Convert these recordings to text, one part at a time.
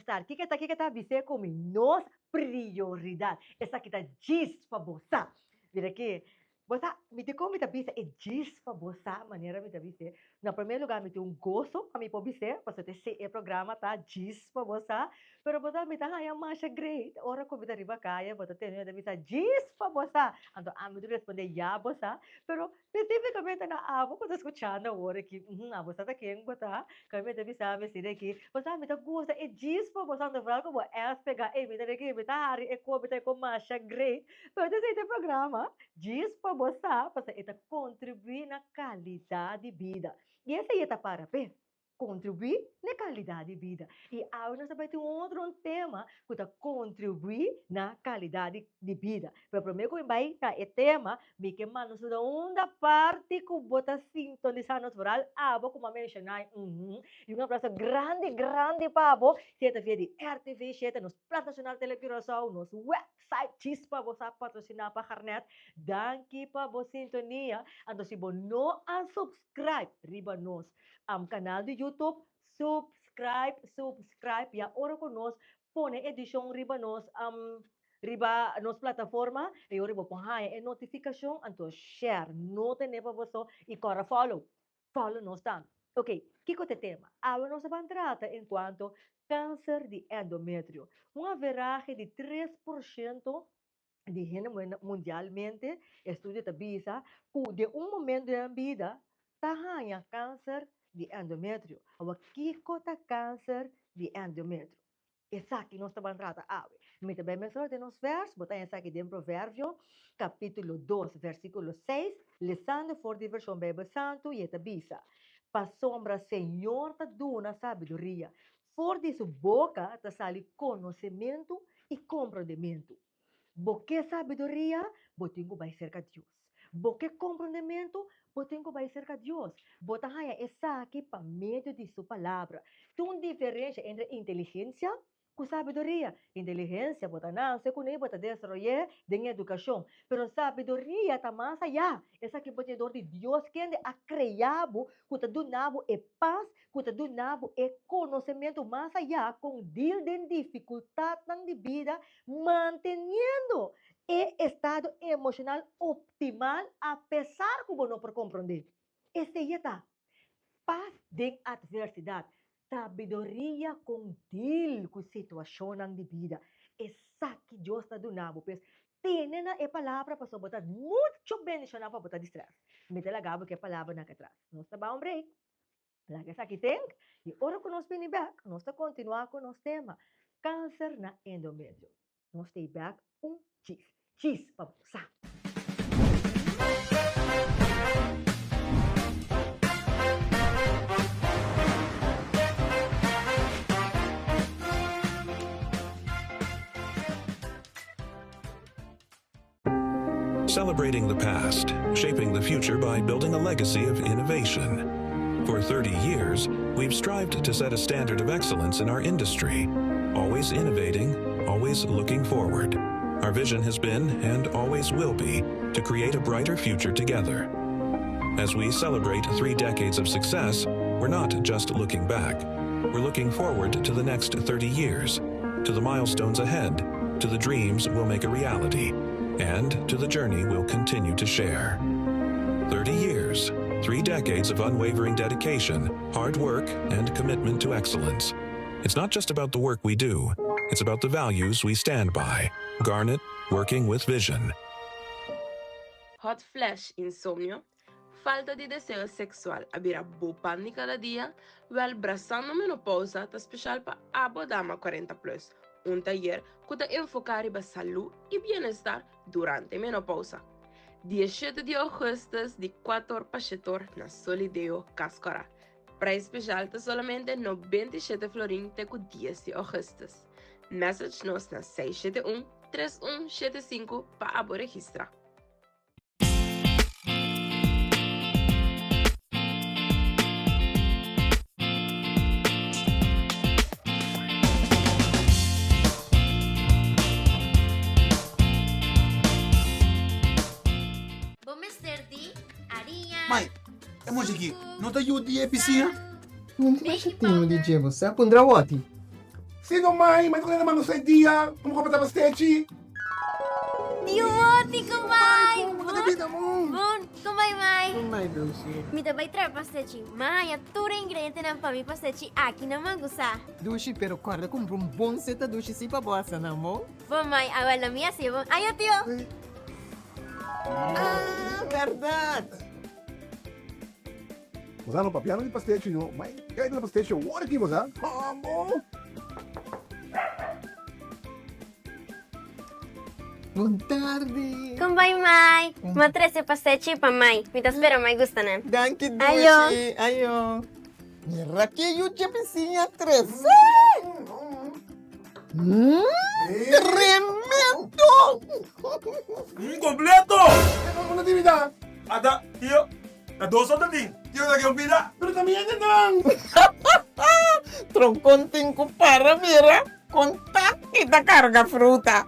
bienestar. Kiko e ta? Kiko e ta? Bis'é ku mi nos prioridat. Esaki ta djis pa bo sa. Mira aki, bo sa, mi tin kon mi ta bisa e djis pa bo sa manera mi ta bis'é. Na promé lugá mi tin un goso pa mi por bis'é, pasobra ta esei e programa ta djis pa bo sa. Pero bo sa mi ta haña masha great ora ku mi ta riba kaya bo ta tende mi ta bisa djis pa bo sa. Anto ami ta respondé ya bo sa. Pero Spesífikamente na abo ku ta skuchando awor aki, uhum, abo sa ta ken bo ta, ku mi ta bisa mi asina aki, bo sa mi ta gusta e djispo bo sa vooral ku bo es pega, ey mi ta aki, mi ta hari e ko, mi ta e ko masha great, pero ta esei ta e programa, djispo bo sa, pasobra e ta kontribuí na kalidat di bida, i esei e ta para p'e. Kontribuí na e kalidat di bida. I awe nos ta bai tin un otro un tema ku ta kontribuí na kalidat di bida. Pero promé ku mi bai na e tema, mi ke manda nos na unda parti ku bo ta sintonisá nos vooral abo ku mi a menshoná i uhum. I un aplauso grandi grandi pa bo si e ta via di RTV shete, nos Plan Nashonal Tele Curaçao, nos website Chispa bo sa patrosiná pa Garnet. Danki pa bo sintonia. Anto si bo no a subscribe riba nos Am kanal di YouTube subscribe subscribe ya ora ku nos pone edishon riba nos am riba nos plataforma e ora bo por haña e notifikashon anto share no tene pa boso i kòrda follow follow nos tambe ok kiko ta e tema awe nos ta ban trata enkuanto kanser di endometrio un averahe di 3% di hende muhé mundialmente, estudio ta bisa ku den un momento den nan bida ta haña kanser di endometrio. Awor kiko ta kanser di endometrio? Esaki nos ta ban trata awe. Mi ta bai mesora den nos vèrs, bo ta haña esaki den Proverbio kapítulo dos versíkulo seis, lesando for di vershon Beibel Santu i e ta bisa, Pasobra Señor ta duna sabiduria, for di su boka ta sali konosementu i komprondementu. Bo ke sabiduria? Bo tin ku bai serka Dios. Bo ke komprondementu? Bo tin ku bai serka Dios. Bo ta haña esaki pa medio di su Palabra. Tin un diferensha entre inteligensia ku sabiduria. Inteligensia bo ta nase kuné, bo ta desaroy'é den edukashon. Pero sabiduria ta mas ayá. Esaki bo tin dor di Dios kende a krea bo, ku ta duna bo e pas ku ta duna bo e konosementu mas ayá kon deal den difikultatnan di bida manteniendo e estado emoshonal optimal apesar ku bo no por komprondé. Esei e ta pas den atversidat, sabiduria kon deal ku situashonnan di bida. Esaki Dios ta duna bo. Pues tene na e palabra pasobra bo ta muchu bendishoná pa bo ta di strès. Mi ta laga bo ku e palabranan aki atras. Nos ta bai un break. Laga esaki think y ora cu nos bini bek nos ta continua cu nos tema Cancer na endometrio. Nos stay bek un chis. Chis pa bo sa. Celebrating the past, shaping the future by building a legacy of innovation. For 30 years, we've strived to set a standard of excellence in our industry, always innovating, always looking forward. Our vision has been, and always will be, to create a brighter future together. As we celebrate three decades of success, we're not just looking back. We're looking forward to the next 30 years, to the milestones ahead, to the dreams we'll make a reality, and to the journey we'll continue to share. 30 years, three decades of unwavering dedication, hard work, and commitment to excellence. It's not just about the work we do, it's about the values we stand by. Garnet, working with vision. Hot flash, insomnio, falta di deseo seksual a bira bo pan di kada dia? Wèl Brasando Menopousa ta speshal pa abo dama 40 plus, un tayer ku ta enfoká riba salú i bienestar durante menopousa. Dieshete di ougùstùs di kuator pa shetor na Solideo Kas Kòrá. Prijs speshal ta solamente 97 florin te ku dies di ougùstùs. Message nos na 671 3175 pa abo registrá. Bo mester di ariña. Mai, e mochi aki no ta yu di e bisiña? Mi no tin masha tinu di dje bo sa. Puntra wòti. Si no mai, mai ta kore na mano sai dia, como ku tabata stechi. Tio Moti, kumai! Bon, ta bida mon. Bon, kumai mai. Kumai dushi. Mi ta bai traha pastechi. Ma haña tur e ingredientenan pa mi pastechi aki na Mangusa. Dushi, pero kòrda kumpra un bon seta dushi si pa bo hasa nan bon. Bon mai, awel lo mi hasi bon. Ayo tio! Ah, bèrdat! Bosa no papiando di pastechi no, mai kai na pastechi awor aki bosa. Amo! Bon tardi! Kon bai mai? M'a trese pastechi pa mai. Mi ta spera mai gusta nan. Danki Ayo! dushi! Ayo! Mira ke yu dje bisiña trese! Tremendo! Un completo! Una actividad. Ata, tio, ta dos ota tin. Tio ta ke un pida. Pero ta mi hende nan. Troncon tin cu para mira con ta ki ta carga fruta.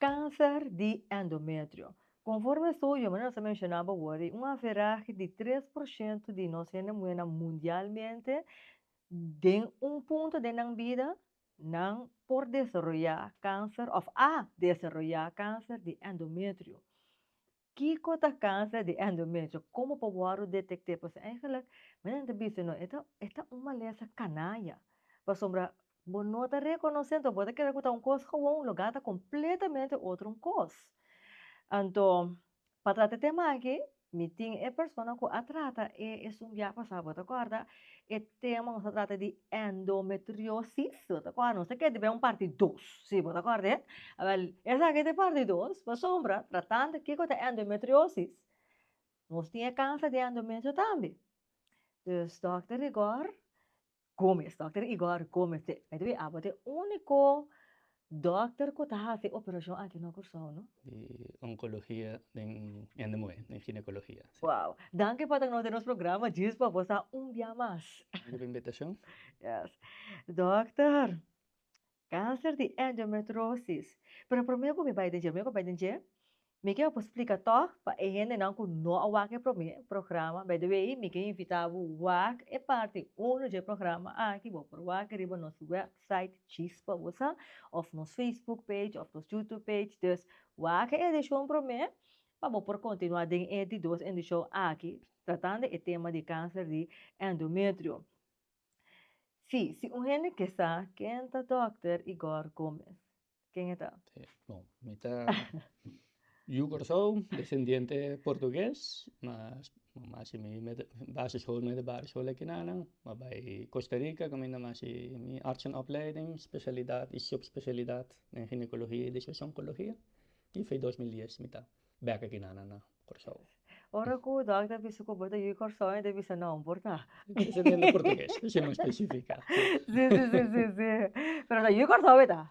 Kanser di endometrio. Konforme estudio, manera nos a menshoná awor, un averahe di 3% di nos hende muhénan mundialmente den un punto den nan bida Nan por desaroyá kanser òf a desaroyá kanser di endometrio. Kiko ta kanser di endometrio? Komo por wòrdu detekt'é? Pasobra eigenlijk men ta bisa no e ta e ta un malesa kanaya pasobra bo no ta rekonosé anto bo ta kere ku ta un kos gewon lugá ta kompletamente otro un kos. Anto Pa trata e tema aki, mi tin e persona ku a trata e esun bia pasá. Bo ta kòrda e tema nos a trata di endometriosis? Bo ta kòrda? Nos ta kere di bai un parti dos. Si, bo ta kòrda e? Awèl, esaki ta e parti dos, pasobra tratando kiko ta endometriosis, nos tin e kansa di endometrio tambe. Dus dòkter Rigor Gomez, Dòkter Igor Gomez te, by the way abo ta e úniko dòkter ku ta hasi e operashon aki na Kòrsou, no? Di onkologia den hende muhé, den ginekologia, si. Wow! Danki pa ta nos den nos programa djis pa bo sa un bia mas. Danki pa invitashon. Yes. Dòkter, Kanser di endometriosis. Pero promé ku mi bai den dje, promé ku mi bai den dje, mi ke por splika tòg pa e hendenan ku no a wak e promé programa. By the way, mi ke invitá bo wak e parti uno dje programa aki. Bo por wak riba nos wèpsait Chispa bo sa, òf nos Facebook page, òf nos YouTube page. Dus, wak e edishon promé pa bo por kontinuá den e di dos edishon aki, tratando e tema di kanser di endometrio. Sí, si un hende ke sa ken ta Dòkter Igor Gomez, ken e ta? Sí, bon, mi ta yu Kòrsou, desendiente portugues, mas mi a hasi mi basisschool, middelbare school akinanan, mi a bai Costa Rica kaminda mi a hasi mi artsenopleiding, spesialidat i supspesialidat den ginekologia i despues onkologia, i for 2010 mi ta bek akinanan na Kòrsou. Ora ku dòkter bisa ku bo ta yu Kòrsou, e ta bisa no, por ta. Esei ta hende portugues, esei no spesifiká. Sí, sí, sí, sí, sí. Pero ta yu Kòrsou e ta.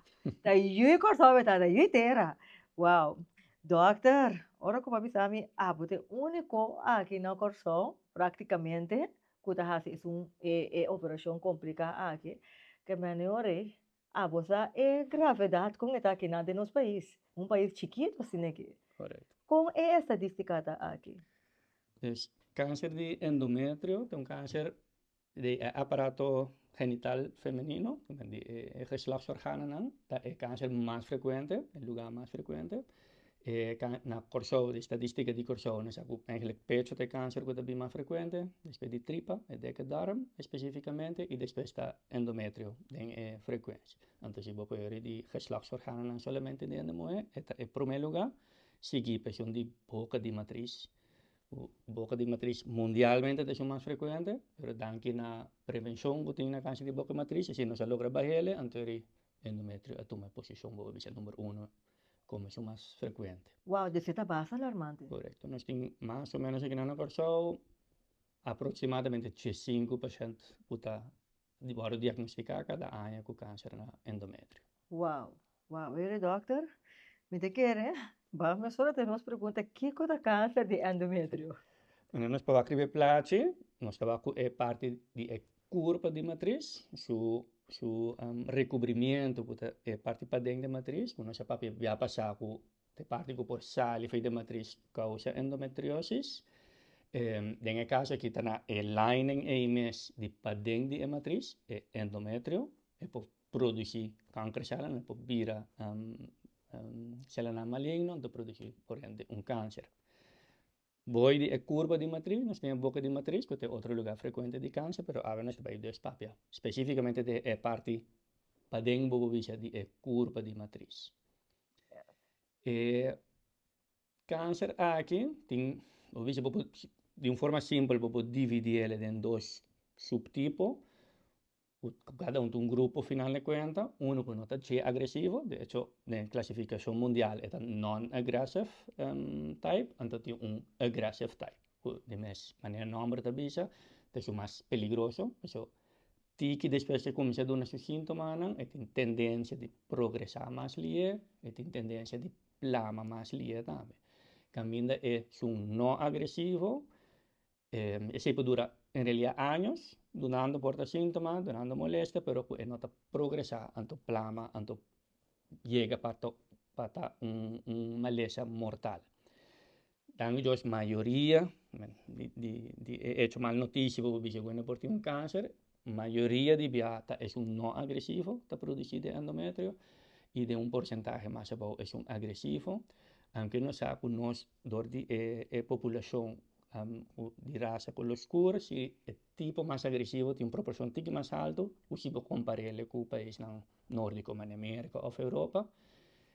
Ta yu Kòrsou e ta, ta yu tera. Wow. Dòkter, ora ku bo a bisa mi, abo ta e úniko aki na Kòrsou, práktikamente, ku ta hasi esun e e operashon kompliká aki, ke mene ora ei, Abo sa e gravedad con e ta akinan den nos pais, un pais chikito asina aki. Correcto. Con e estadistica ta aki? Dus cancer di endometrio ta un cancer di e aparato genital femenino, di e geslachtsorganennan, ta e cancer mas frecuente, e lugar mas frecuente. E na Kòrsou, di stadistika di Kòrsou, nos sa ku eigenlijk pecho ta e kanser ku ta bin mas frekuente, despues di tripa, e dikke darm espesifikamente, i despues ta endometrio den e frekuensia. Anto si bo por hori di geslachtsorganonan solamente di hende muhé, e ta e promé lugá, sigui pa esun di boka di matris. Boka di matris mundialmente ta esun mas frekuente, pero danki na prevenshon ku tin na kanser di boka di matris, asina nos a logra bah'el, anto hori endometrio a tuma e posishon bo por bisa number uno Como esun mas frecuente. Wow, dese ta basta alarmante. Correcto. Nos tin mas o menos aki na Kòrsou aproximadamente 5 pashènt ku ta wòrdu diagnostiká kada aña ku kanser na endometrio. Wow, wow. Were dòkter, mi ta kere ba mesora ta nos pregunta kiko ta kanser di endometrio? Wanneer nos por wak riba e plachi, nos ta wak ku e parti di e kurpa di matris, su. su recubrimiento cu ta e parti paden di matriz, cu nos a papia bia pasa cu ta e parti cu por sali for di matriz causa endometriosis. Den e caso aki ta na e lining ey mes di paden di e matriz, e endometrio, e por produci kankercellen, e por bira celnan maligno, anto produci por ende un kanser. Boy di e kurba di matris, nos tin e boka di matris ku ta e otro lugá frekuente di kanser, pero awe nos ta bai dus papia spesífikamente di e parti paden bo por bisa di e kurba di matris. E kanser aki tin, bo por bisa bo por di un forma simpel bo por dividí el den dos suptipo. Ku kada un ta un grupo final de kuenta, unu ku no ta dje agresivo, de echo den klasifikashon mundial e ta non-aggressive type, anto tin un aggressive type, ku di mes manera nòmber ta bisa ta esun mas peligroso, pasobra tiki despues e kuminsá duna su síntomanan e tin tendensia di progresá mas lihe, e tin tendensia di plama mas lihe tambe. Kaminda esun no agresivo Esei por dura en realidad años, dunando por ta síntoma, dunando molestia, pero ku e no ta progresá, anto plama, anto yega pa pa ta un un malesa mortal. Dan Dios mayoria di di di e hecho mal notisia ku bo bisa ku hende por tin un kanser, mayoria di bia ta esun no agresivo ta produsí den endometrio i den un porsentahe mas abou esun agresivo, aunke nos sa ku nos dor di e e populashon di rasa color scur, si e tipo mas agresivo tin un proporcion tiki mas alto cu si bo comparele cu paisnan nordico manera Merca of Europa,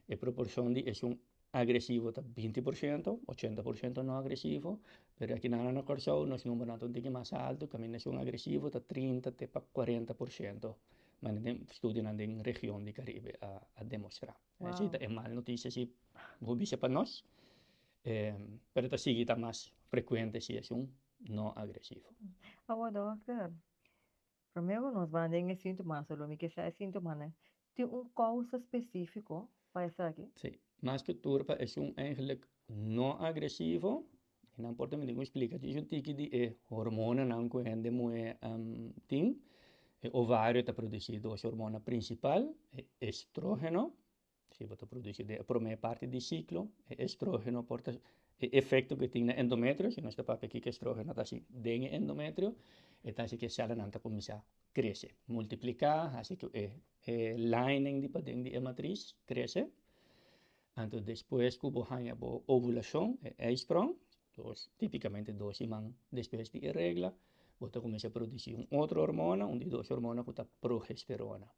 e proporcion di esun agresivo ta 20%, 80% no agresivo, pero aki nan na Corsou nos numbernan ta un tiki mas alto, caminda esun agresivo ta 30 te pa 40%, manera den studionan den region di Caribe a demostra. Esey ta e mal noticia si bo bisa pa nos. Pero ta sigui ta mas frekuente si es un no agresivo. Awor dòkter, promé ku nos ban den e síntomanan, solo mi ke sa e síntomanan, tin un kousa spesífiko pa esaki? Sí, mas ku tur pa esun eigenlijk no agresivo, i nan por ta mi tin ku splika djis un tiki di e hormonanan ku hende muhé tin. E ovario ta produsí dos hormona prinsipal, e estrógeno Si bo ta produci den e prome parti di ciclo, e estrogeno por ta e efecto cu e tin na endometrio, si nos ta papia kico estrogeno ta haci den e endometrio, e ta haci cu e celanan ta cuminsa crece, multiplica, haci cu e e lining di paden di e matriz crece. Anto despues cu bo haya bo ovulacion, e eisprong, dos, tipicamente dos siman despues di e regla, bo ta cuminsa produci un otro hormona, un di dos hormona cu ta progesterona.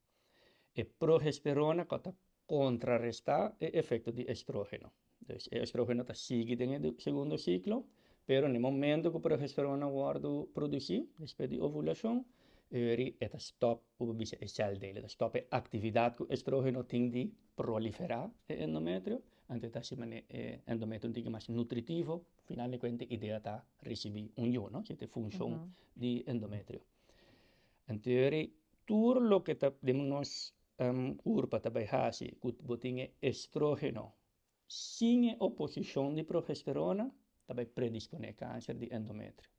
E progesterona ku ta kontrarestá e efekto di estrógeno. Dus e estrógeno ta sigui den e segundo siklo, pero na e momento ku progesterona wòrdu produsí despues di ovulashon, eri e ta stòp ku bo bisa e sèldele, e ta stòp e aktividat ku estrógeno tin di proliferá e endometrio, anto e ta hasi manera e endometrio un tiki mas nutritivo, final di kuenta e idea ta risibí un yu, no? Esei ta e funshon di endometrio. Anto eri tur loke ta den nos kurpa ta bai hasi ku bo tin e estrogeno sin e oposishon di progesterona ta bai predisponé kanser di endometrio.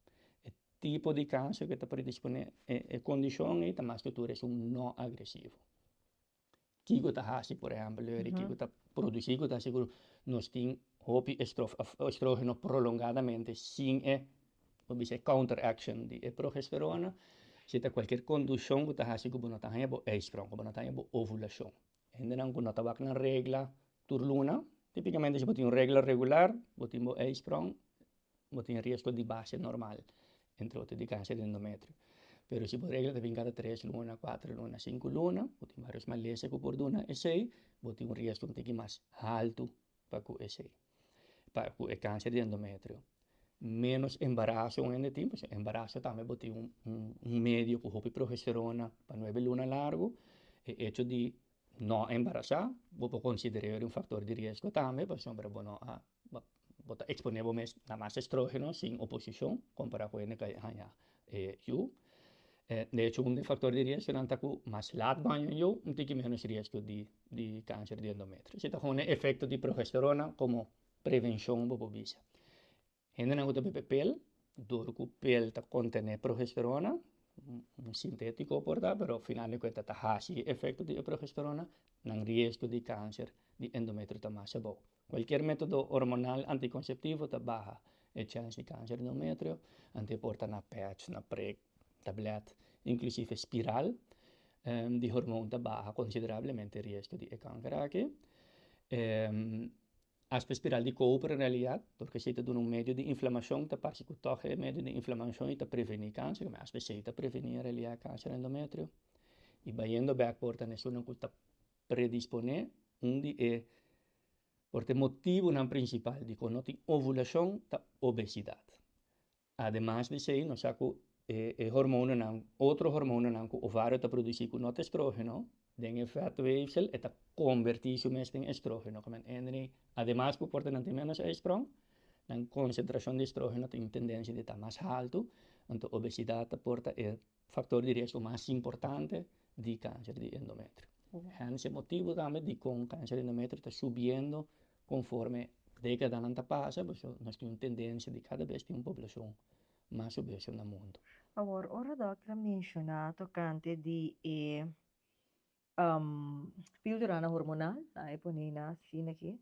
E tipo di kanser ku ta predisponé e kondishon ei ta mas ku tur esun no agresivo. Kiko ta hasi por ehempel eri kiko ta produci ku ta hasi ku nos tin hopi estrogeno prolongadamente sin e bo bisa e counteraction di e progesterona si ta cualkier conducion ku ta hasi ku bo no ta haña bo ijsprong ku bo no ta haña bo ovulacion. Hendenan ku no ta wak nan regla tur luna tipicamente si bo tin un regla regular bo tin bo ijsprong Bo tin riesgo di base normal, entre otro di kanser di endometrio. Pero si bo regla ta bin kada tres luna, kuater luna, sinku luna, bo tin varios malesa ku por duna esei, bo tin un riesgo un tiki mas haltu pa ku esei, pa ku e kanser di endometrio. Menos embaraso un hende tin, pasobra embaraso tambe bo tin un medio ku hopi progesterona pa nuebe luna largu, e hecho di no embarasá bo por konsider'é un faktor di riesgo tambe pasobra bo no a Bo ta eksponé bo mes na mas estrógeno sin oposishon kompará ku hende ku a haña e yu. De hecho, un di e faktor di riesgonan ta ku mas lat bo haña un yu, un tiki ménos riesgo di di kanser di endometrio. Esei ta gewoon e efekto di progesterona komo prevenshon bo por bisa. Hendenan ku ta bebe pel, dor ku pel ta kontené progesterona. Un sintétiko por ta, pero final di kuenta ta hasi e efekto di e progesterona, nan riesgo di kanser di endometrio ta mas abou. Kualkier método hormonal antikonseptivo ta baha e chèns di kanser endometrio, anto e por ta na pèch, na prek, tablèt, inklusive spiral di hormon ta baha konsiderablemente e riesgo di e kanker aki. Aspe spiral di koper en realidat, dor esei ta duna un medio di inflamashon, ta parse ku tòg e medio di inflamashon i ta prevení kanser, ma aspe esei ta prevení en realidat kanser endometrio. I bayendo bèk por ta esunnan ku ta predisponé, un di e por ta e motibunan prinsipal dikon no tin ovulashon ta obesidat. Ademas di esei nos sa ku e e hormonanan, otro hormonanan ku ovario ta produsí ku no ta estrógeno, den e vetweefsel e ta konvertí su mes den estrógeno. Ku men ende ademas ku por ta nan tin ménos ijsprong, nan konsentrashon di estrógeno tin tendensia di ta mas haltu, anto obesidat ta por ta e faktor di riesgo mas importante di kanser di endometrio. Hens e motibu tambe dikon kanser di endometrio ta subiendo Konforme dékadanan ta pasa, pasobra nos tin un tendensia di kada bes tin un poblashon mas obeso na mundu. Awor, ora dòkter a menshoná tokante di e píldorana hormonal, a e pone na asina aki,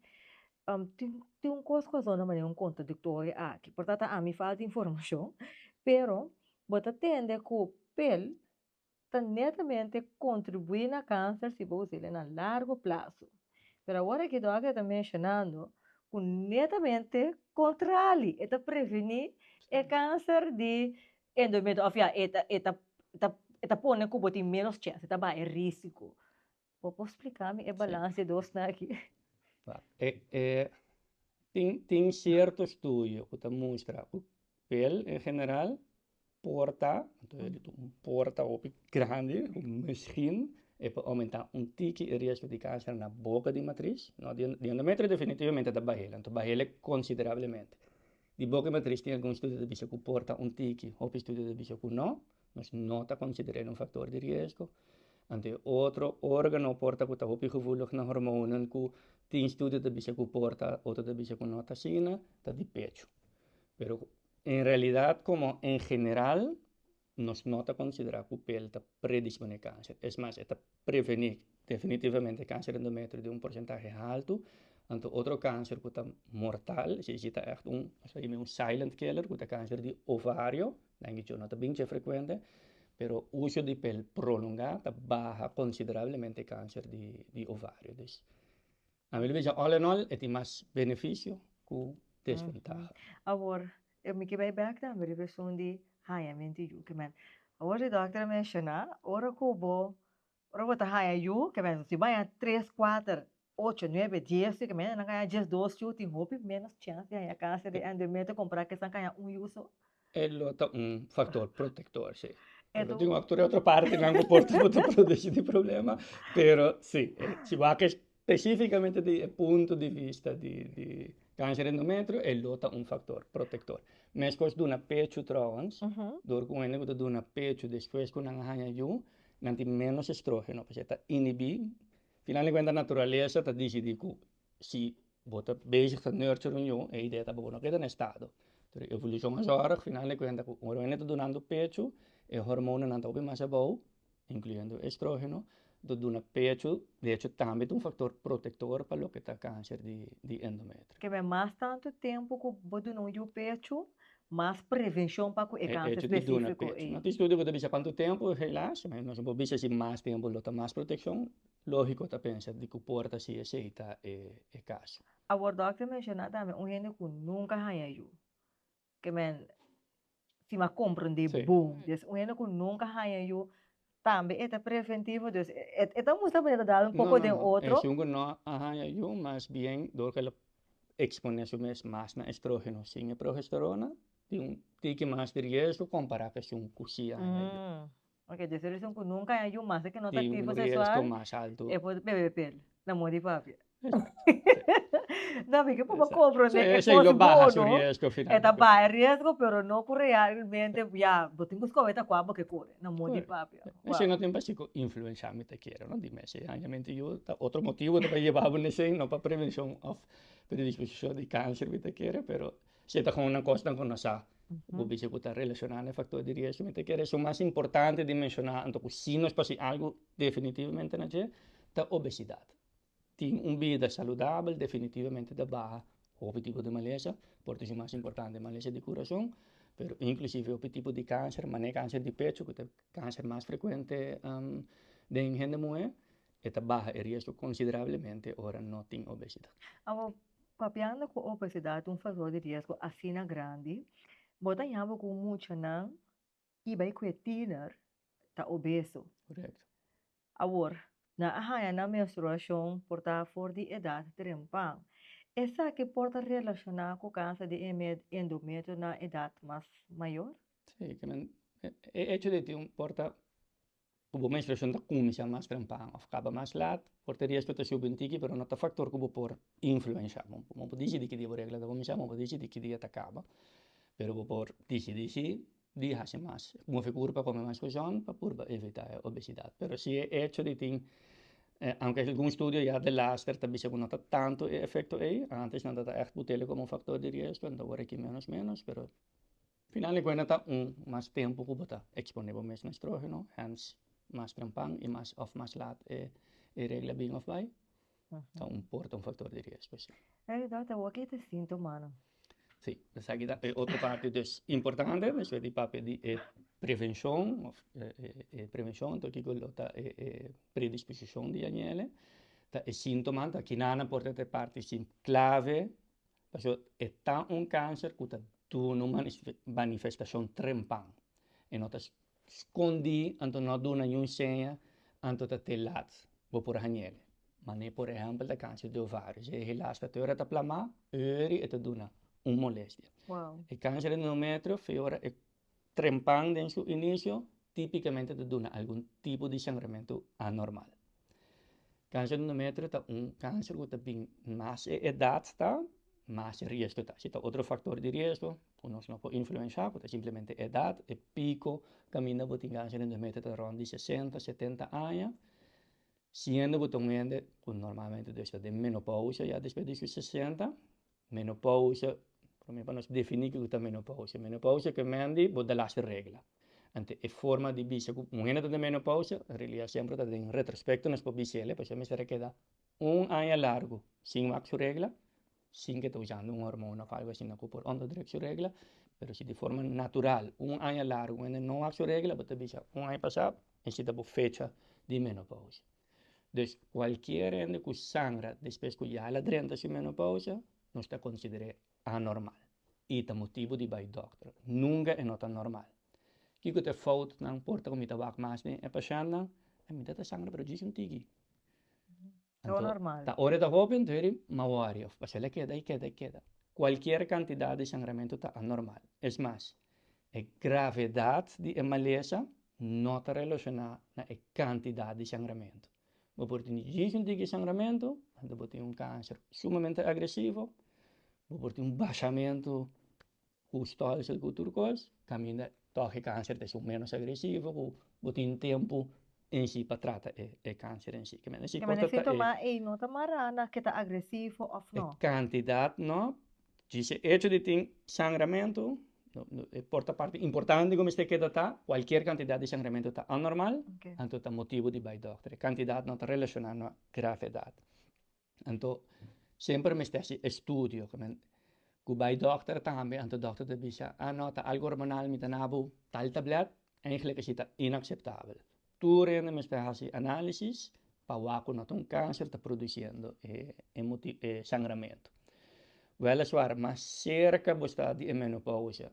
tin tin un kos ku a zona manera un kontradiktorio aki. Por ta ta ami falta informashon, pero bo ta tende ku pel ta netamente kontribuí na kanser si bo us'el na largo plaso. Pero awor aki dòkter ta menshonando ku netamente kontrali, e ta prevení e kanser di endometrio òf ya e ta e ta e ta pone ku bo tin ménos chèns, e ta baha e risiko. Bo por splika mi e balans di e dosnan aki? E e tin tin sierto studio ku ta mustra ku pel en general Por ta, anto e ta un por ta hopi grandi, ku misschien e por oumentá un tiki e riesgo di kanser na boka di matris. No, di di endometrio definitivamente ta bah'el, anto bah'el konsiderablemente. Di boka di matris tin algun studio ta bisa ku por ta un tiki, hopi studio ta bisa ku no, nos no ta konsider'el un faktor di riesgo. Anto e otro órgano por ta ku ta hopi gevoelig na hormonen ku tin studio ta bisa ku por ta, otro ta bisa ku no ta asina, ta di pechu. Pero En realidad como en general nos no ta considera cu pel ta predispone cancer. Es mas, e ta preveni definitivamente cancer endometrio di un porcentahe halto. Anto otro cancer cu ta mortal, esey si ta echt un, nos ta yama un silent killer, cu ta cancer di ovario, nan dicho no ta bin dje frecuente, pero uso di pel prolonga ta baha considerablemente cancer di ovario. Dus Ami lo bisa all in all e tin mas beneficio cu desventaha. Awor, mi ke bai bek tambe riba esun di hañamento yu. Ke men, awor di dòkter a menshoná, ora ku bo, ora bo ta haña yu, ke men, si bo haña tres, kuater, ocho, nuebe, dies yu, ke men, nan haña diesdos yu, tin hopi ménos chèns di haña kanser di endometrio kompará ku esnan ku haña un yu so. E lo ta un factor protector, sí. Pero tin otro otro partinan ku por ta produci di problema, pero sí, si wak específicamente di e punto di vista di di cáncer endometrio, e lo ta un factor protector. Meskos duna pechu trouwens, dor ku un hende ku ta duna pechu despues ku nan a haña yu, nan tin ménos estrógeno, pasobra e ta inhibí, final di kuenta naturalesa ta disidí ku Si bo ta bezig ta nurture un yu, e idea ta pa bo no keda na estado. Pero evolucion a zorg, final di cuenta cu ora hende ta dunando pecho, e hormonanan ta hopi mas abou, incluyendo estrogeno, ta duna pecho, de hecho tambe ta un factor protector pa loke ta cancer di endometrio. Keme mas tanto tempo cu bo duna un yu pecho, mas prevencion pa cu e cancer specifico ey. No tin estudio cu ta bisa cuanto tempo, helaas, nos no por bisa si mas tempo lo ta mas proteccion, Lógiko ta pensa di ku por ta si esei ta e kaso. Awor dòkter menshoná tambe un hende ku nunka haña yu. Ke men si mi a komprendé bon. Dus un hende ku nunka haña yu tambe e ta preventivo. Dus e ta mustra manera ta dal un poko den otro. No, no, no. Esun ku no a haña yu mas bien dor ku el a eksponé su mes mas na estrógeno sin e progesterona tin un tiki mas di riesgo kompará ku esun ku si a haña yu. Ok, dus er is un ku nunka haña yu mas ke no ta aktivo seksual, e por bebe pel na moda di papia. No, mi ke por por komprende e kos bono, e ta baha e riesgo, pero no ku realmente ya bo tin ku skohe ta kua bo ke kore na moda di papia. Esei no tin pa si ku influensha mi ta kere no, di mes e hañamento yu ta otro motibu ta pa yeba bo n'esei, no pa prevenshon òf predisposishon di kanser mi ta kere, pero si e ta kon una kosnan ku no sa. Bo bisa ku ta relashoná na e faktor di riesgo. Mi ta kere esun mas importante di menshoná anto ku si nos por hasi algu definitivamente na dje ta obesidat. Tin un bida saludabel definitivamente ta baha hopi tipo di malesa, por ta esun mas importante malesa di kurason, pero inklusive hopi tipo di kanser, manera kanser di pecho ku ta e kanser mas frekuente den hende muhé, e ta baha e riesgo konsiderablemente ora no tin obesidat. Awor, papiando ku obesidad ta un faktor di riesgo asina grandi, bo ta yama ku muchanan i bai ku e tiener ta obeso. Korekto. Awor, nan a haña nan menstruashon por ta for di edat trempan. Esaki por ta relashoná ku kanser di endometrio na edat mas mayor? Sí, e echo di tin un por ta Ku bo menstruashon ta kuminsá mas trempan òf kaba mas lat, por ta riesgo ta subi un tiki, pero no ta faktor ku bo por influenshá. Bo no por disidí ki dia bo regla ta kuminsá, bo no por disidí ki dia ta kaba, pero bo por disidí si di hasi mas, move kurpa, kome mas kosòn pa purba evitá e obesidat. Pero si e echo di tin, aunke algun studio ya delaster ta bisa ku no ta tantu e efekto ei, antes nan ta ta ègt put'el komo un faktor di riesgo, anto awor aki ménos ménos, pero Final di kuenta ta un mas tempu ku bo ta eksponé bo mes na estrogeno, hens mas trempan i mas òf mas lat e e regla bin òf bai, ta un por ta un faktor di riesgo si. Hey dokter, wak ta e síntomanan? Si, esaki ta e otro parti dus importante, despues di papia di e prevenshon òf e prevenshon, anto kiko lo ta e e predisposishon di añele, ta e síntomanan, ta kinan por ta e parti klave. Pasobra e ta un kanser ku ta duna un manifestashon trempan. E no ta skondí, anto no a duna niun seña, anto ta te lat bo por hañ'el. Manera por ehèmpel ta kanser di ovario. Si e helaas ta te ora ta plamá, ori e ta duna un molestia. E kanser di endometrio, fe ora e trempan den su inisio, típikamente ta duna algun tipo di sangramentu anormal. Kanser di endometrio ta un kanser ku ta bin mas e edat ta, mas e riesgo ta. Si ta otro faktor di riesgo ku nos no por influenshá, ku ta simplemente edat, e piko kaminda bo tin kanser di endometrio ta rònt di sesenta, setenta aña, siendo ku ta un hende ku normalmente dus ta den menopousa ya despues di su sesenta, Menopausa, promé pa nos definí kiko ta menopausa. Menopausa ke men di bo delaste regla. Anto e forma di bisa ku un hende ta den menopausa, en realidad semper ta den retrospecto nos por bisa el, pasobra mester a keda un aña largu sin wak su regla, sin ke ta usando un hormona of algo asina ku por onderdruk su regla, pero si di forma natural un aña largu un hende no wak su regla, bo ta bisa un aña pasá esei ta bo fecha di menopausa. Dus cualkier hende cu sangra despues cu ya el a drenta su menopausa, nos ta consider'é anormal y ta motibo di bay dokter. Nunca e no ta normal. Kico ta e foutnan por ta cu mi ta wak mas den e pashentnan? E mi ta ta sangra pero djis un tiki. No normal. Ta ora e ta hopi enton eri ma wori of pasobra el a keda y keda y keda. Cualkier cantidad di sangramento ta anormal. Es mas, E gravedat di e malesa no ta relashoná na e kantidat di sangramentu. Bo por tin djis un tiki sangramentu, anto bo tin un kanser sumamente agresivo, bo por tin un bashamentu ku stòlsel ku tur kos, kaminda tòg e kanser ta esun ménos agresivo ku bo tin tempu en si pa trata e kanser en si. Ke men e sintoma ei no ta mará na ke ta agresivo òf no? E kantidat no, Djis e echo di tin sangramentu, e por ta parti importante ku mester keda ta, kualkier kantidat di sangramentu ta anormal, anto ta motibu di bai dòkter. E kantidat no ta relashoná na gravedat. Anto semper mester hasi estudio, ku bai dòkter tambe, anto dòkter ta bisa, ah no, ta algu hormonal, mi ta na bo tal tablet, Eigenlijk esei ta inakseptabel. Tur hende mester hasi análisis pa wak ku no ta un kanser ta produsiendo e e sangramentu. Wèliswaar mas serka bo sta di e menopousa,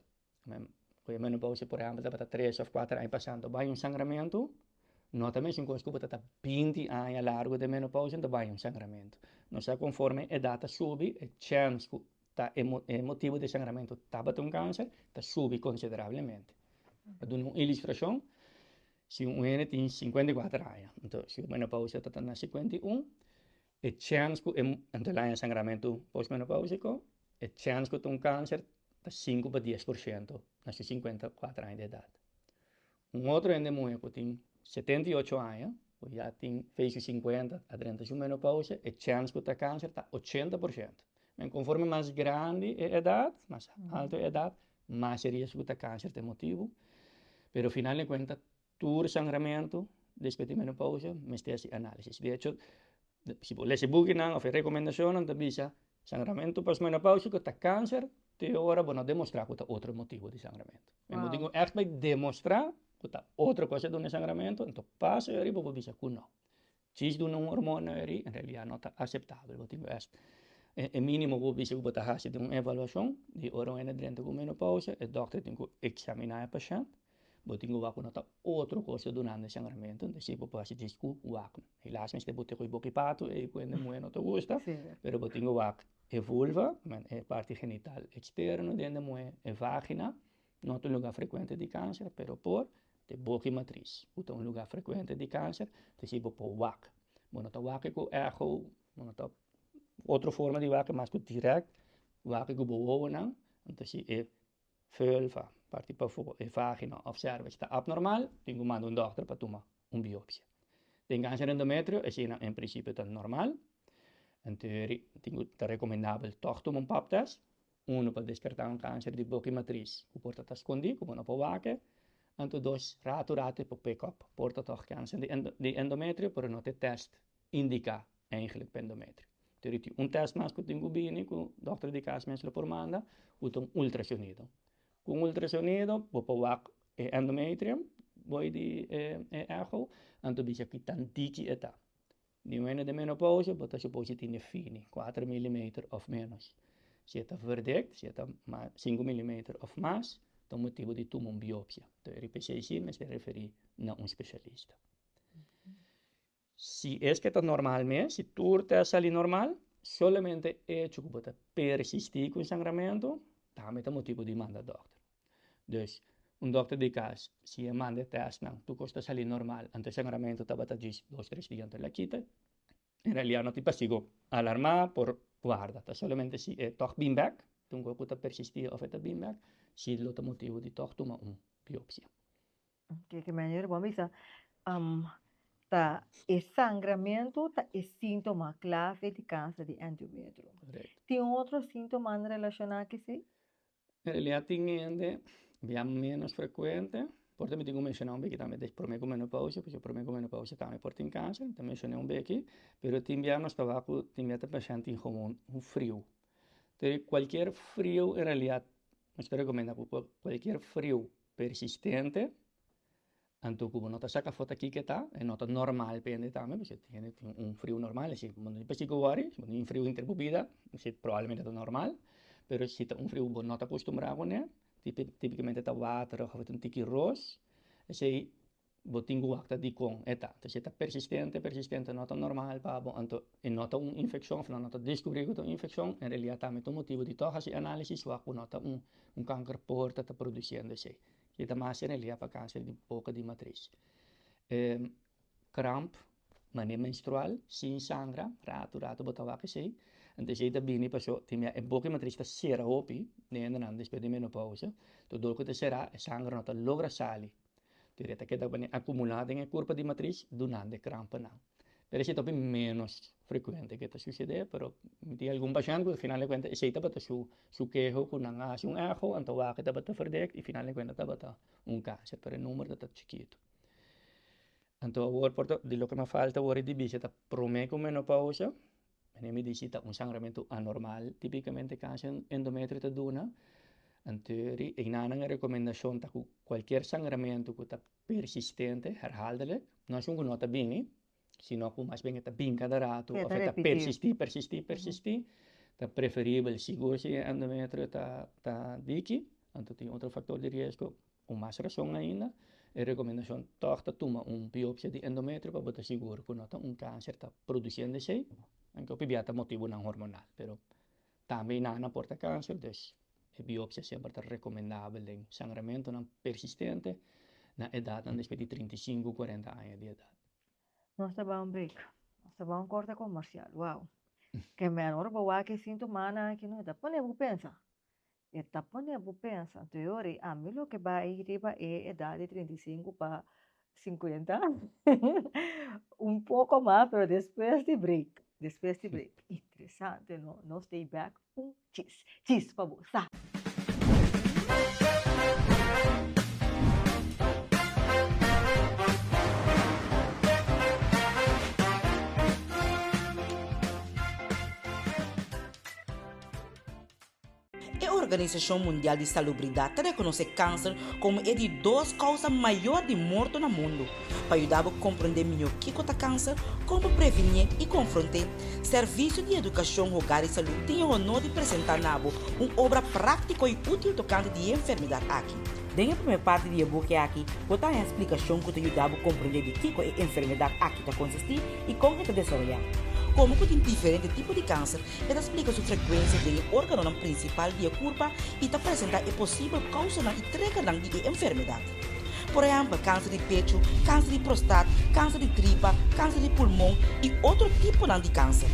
ku e menopousa por ehèmpel tabata tres òf kuater aña pasá anto bai un sangramentu, no ta mesun kos ku bo ta ta binti aña largu den menopousa anto bai un sangramentu. Nos sa konforme edat ta subi e chèns ku ta e motibu di sangramentu tabata un kanser ta subi konsiderablemente. Pa duna un ilustrashon, si un hende tin 54 aña, anto su menopausa ta na 51, e chèns ku e anto el haña sangramentu postmenopáusiko, e chèns ku ta un kanser ta 5 pa 10% na su 54 aña di edat. Un otro hende muhé ku tin 78 aña, ku ya tin fei su 50, a drenta su menopausa, e chèns ku ta kanser ta 80%. Men konforme mas grandi e edat, mas alto e edat, Mas e riesgo ta kanser ta e motibu. Pero final di kuenta tur sangramentu despues di menopausa mester hasi análisis. De hecho, si bo lesa e bukinan òf e rekomendashonnan ta bisa sangramentu postmenopáusiko ta kanser te ora bo no demostrá ku ta otro motibu di sangramentu. Men bo tin ku ègt bai demostrá ku ta otro kos a duna e sangramentu, anto pas e ora bo por bisa ku no. Djis duna un hormona eri en realidad no ta aceptabel. Bo tin ku es e minimo ku bo bisa ku bo ta hasi den un evaluashon di ora un hende drenta ku menopausa e dokter tin ku examina e pashent. Bo tin ku wak ku no ta otro kos ta dunando e sangramentu entonces si bo por hasi djis ku wak. Helaas mester bo te ku e boki patu ei ku hende muhe no ta gusta pero bo tin ku wak e vulva, e parti genital externo di hende muhe, e vagina. No ta un lugar frekuente di kanser, pero por te boki matris, ku ta un lugar frekuente di kanser, te si bo por wak. Bo no ta wak ku echo, bo no ta otro forma di wak mas ku direct wak ku bo wowonan, anto si e vulva, parti pafó, e vagina of cervix ta abnormal, tin ku manda un dòkter pa tuma un biopsia. Den kanser endometrio eseinan en prinsipio ta normal, en teoria tin ku ta rekomendabel tòg tuma un pap test, Unu pa deskartá un kanser di boka i matris ku por ta ta skondí, ku bo no por wak, anto dos ratu ratu e por pick up por ta tòg kanser di endometrio, pero no ta e tèst indiká eigentlik pa endometrio. Tur tin un tèst mas ku tin ku bini ku dòkter di kas mes lo por manda, ku ta un ultrasonido. Ku un ultrasonido bo por wak e endometrium boi di e echo, anto bisa ki tan diki e ta. Di un hende den menopausa bo ta suposi tene fini, kuater milimeter òf ménos. Si e ta verdikt, si e ta sinku milimeter òf mas, ta un motibu di tuma un biopsia. Enton e RPC si mester referí na un spesialista. Si es ke ta normal mes, si tur tèst sali normal, solamente e hecho ku bo ta persistí ku e sangramentu, tambe ta motibu di manda dòkter. Dus, un dokter di kas, si e manda e tèstnan, tur kos ta sali normal, anto e sangramentu tabata djis dos, tres dia anto el a kita. En realidat no tin pastigo alarmá por warda, ta solamente si e tòg bin bèk, ta un kos ku ta persistí òf e ta bin bèk, si lo ta motibu di tòg tuma un biopsia. Ke ke manera bo a bisa ta e sangramentu ta e síntoma klave di kanser di endometrio. Korekto. Tin otro síntomanan relashoná ku esei? En realidad tin hende bia menos frekuente, por ta mi tin ku menshoná un beki tambe des promé ku menopausia, pasobra promé ku menopausia tambe por tin kanser, mi ta menshoné un beki, pero tin bia nos ta wak ku tin bia ta pashènt tin gewoon un friu. Entonces kualkier friu en realidad nos ta rekomendá ku kualkier friu persistente Anto ku bo no ta saka foto aki ke ta, e no ta normal pa hende tambe, pasobra tin hende tin un friu normal, esei bo no tin por sigur wòri, si bo tin un friu henter bo bida, esei probablemente ta normal, pero si ta un friu ku bo no ta kustumbrá kuné, tipikamente ta waterig òf ta un tiki ros, esei bo tin ku wak ta dikon e ta. Entonces si e ta persistente, persistente no ta normal pa bo, anto e no ta un infekshon òf no ta deskubrí ku ta un infekshon, en realidat tambe ta un motibu di tòg hasi análisis wak ku no ta un kanker por ta ta produsiendo esei. E ta mas en realidad pa kanser di boka di matris. E kramp, manera menstrual, sin sangra, ratu ratu bo ta wak esei. Anto esei ta bini paso tin bia e boka di matris ta sera hopi den hendenan despues di menopausa. Enton dor ku ta sera e sangra no ta logra sali. Enton e ta keda akumulá den e kurpa di matris dunando e krampenan. Pero esei ta hopi ménos frekuente ke ta susedé, pero mi tin algun pashènt ku al final di kuenta esei tabata su su keho ku nan a hasi un echo, anto wak e tabata verdekt i final di kuenta tabata un kanser, pero e number ta chikitu. Anto awor por ta di loke mi a falta awor di bisa ta promé ku menopausa, Mene mi di si ta un sangramentu anormal, tipicamente kanser endometrio ta duna. Anto ri einan e recomendacion ta cu cualkier sangramentu cu ta persistente, herhaaldelijk, no esun cu no ta bini, sino cu mas bien e ta bin cada rato of e ta persisti, persisti, persisti, ta preferibel sigur si e endometrio ta ta diki, anto tin otro factor di riesgo. Ku mas rason ainda, e rekomendashon tòg ta tuma un biopsia di endometrio pa bo ta sigur ku no ta un kanser ta produsiendo esei, anke hopi bia ta motibunan hormonal, pero tambe nan a por ta kanser, dus e biopsia semper ta rekomendabel den sangramentunan persistente na edatnan despues di 35, 40 aña di edat. Nos ta bai un break. Nos ta bai un korte komersial. Wow. Ke men ora bo wak e sintomanan aki no, e ta pone bo pensa. E ta pone bo pensa, anto e ora ei ami lo ke bai riba e edat di 35 pa 50, un poko mas, pero despues di break, despues di break. Interesante no, nos stay back un chis, chis pa bo sa. E Organisashon Mundial di Salubridat ta rekonosé kanser komo e di dos kousa mayor di morto na mundu. Pa yuda bo komprondé mihó kiko ta kanser, kon bo previnié i konfront'é, Servisio di Edukashon Hogar i Salú tin e honor di presentá na bo un obra práktiko i útil tokante di e enfermedat aki. Den e promé parti di e buki aki, bo ta haña splikashon ku ta yuda bo komprondé di kiko e enfermedat aki ta konsistí i kon e ta desaroyá. Komo ku tin diferente tipo di kanser, E ta splika su frekuensia den e órganonan prinsipal di e kurpa i ta presentá e posibel kousanan i trekernan di e enfermedat. Por ehèmpel, kanser di pechu, kanser di prostat, kanser di tripa, kanser di pulmon i otro tiponan di kanser.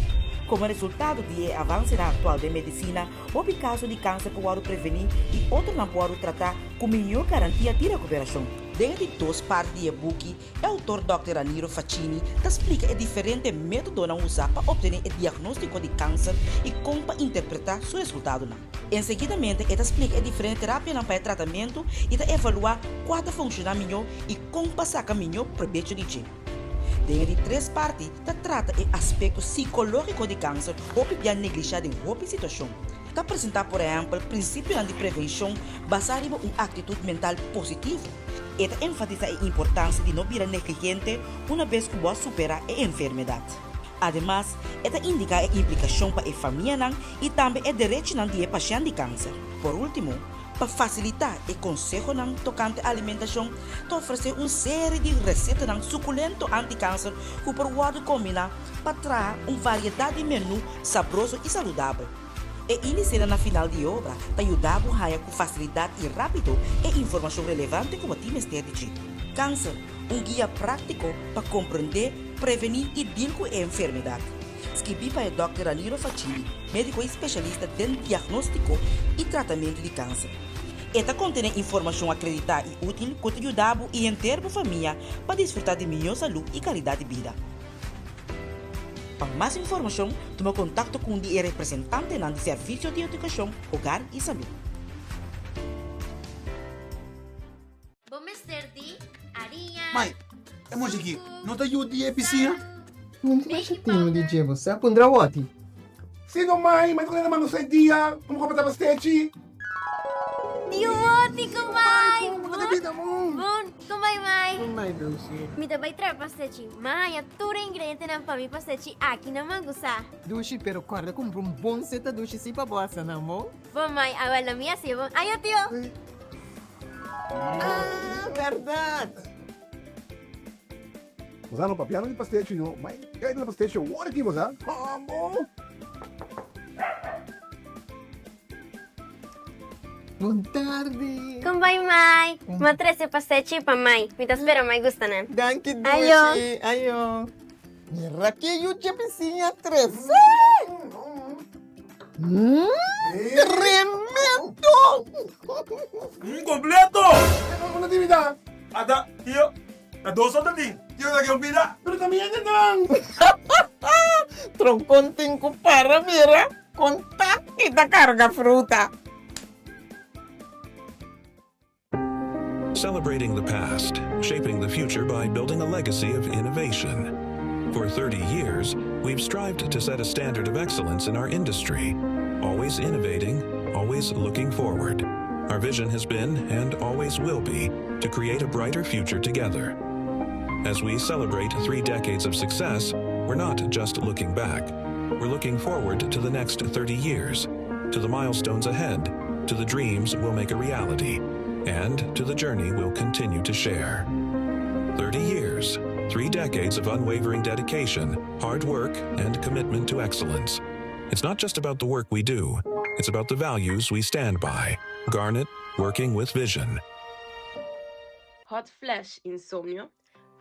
Komo resultado di e avansenan aktual den medisina, hopi kaso di kanser por wòrdu prevení i otronan por wòrdu tratá ku mihó garantia di rekuperashon. Den e di dos parti di e buki, E outor Dòkter Raniro Facchini ta splika e diferente métodonan usá pa optené e diagnóstiko di kanser i kon pa interpretá su resultadonan. Enseguidamente e ta splika e diferente terapianan pa e tratamentu i ta evaluá kua ta funshoná mihó i kon pa saka mihó probecho di dje. Den e di tres parti ta trata e aspekto sikológiko di kanser hopi bia neglishá den hopi situashon. Ta presentá por ehèmpel prinsipionan di prevenshon basá riba un aktitut mental positivo. E ta enfatisá e importansia di no bira negligente una bes ku bo a superá e enfermedat. Ademas, e ta indiká e implikashon pa e famianan i tambe e derechinan di e pashènt di kanser. Por último, pa fasilitá e konsehonan tokante alimentashon, ta ofresé un seri di resetanan sukulento anti-kanser ku por wòrdu kombiná pa traha un variedat di menú sabroso i saludabel. E índisenan na final di e obra ta yuda bo haña ku fasilidat i rápido e informashon relevante ku bo tin mester di dje. Kanser, un guia práktiko pa komprendé, prevení i dil ku e enfermedat. Skibí pa e dòkter Raniro Facchini, médiko i spesialista den diagnóstiko i tratamentu di kanser. E ta kontené informashon akreditá i útil ku ta yuda bo i henter bo famia pa disfrutá di mihó salú i kalidat di bida. Pa mas informashon, tuma kontakto ku un di e representantenan di Servisio di Edukashon, Hogar i Salú. Bo mester di ariña, Mai, e mochi aki no ta yu di e bisiña? No tin masha tinu di dje, bo sa. Pundra wòti. Si no mai, mai ta kende manda 6 dia, komo ku tabata stechi? Tio Woti, kumai! Bon, kumai mai! Kumai dushi. Mi ta bai traha pastechi. M'a haña tur e ingredientenan pa mi pastechi aki na Mangusa. Dushi, pero kòrda kumpra un bon seta dushi si pa bo hasa nan, bon? Bon mai, awel lo mi hasi bon. Ayo tio! Ah, bèrdat! Bo sa no papiando di pastechi no, mai kai na pastechi awor aki bo sa. Amo! Bon tardi. Kon bai mai? M'a trese pastechi pa mai. Mi ta spera mai gusta nan. Danki dushi. Ayo. Ayo. Mira ke yu dje bisiña trese. Mm, tremendo. Un completo. Una actividad. Ata, tio, ta dos ta tin. Tio ta ke un pida. Pero ta mi hende nan. Troncon tin ku para mira. Con taki ta carga fruta. Celebrating the past, shaping the future by building a legacy of innovation. For 30 years, we've strived to set a standard of excellence in our industry, always innovating, always looking forward. Our vision has been, and always will be, to create a brighter future together. As we celebrate three decades of success, we're not just looking back. We're looking forward to the next 30 years, to the milestones ahead, to the dreams we'll make a reality, and to the journey we'll continue to share. 30 years, three decades of unwavering dedication, hard work, and commitment to excellence. It's not just about the work we do, it's about the values we stand by. Garnet, working with vision. Hot flash, insomnio,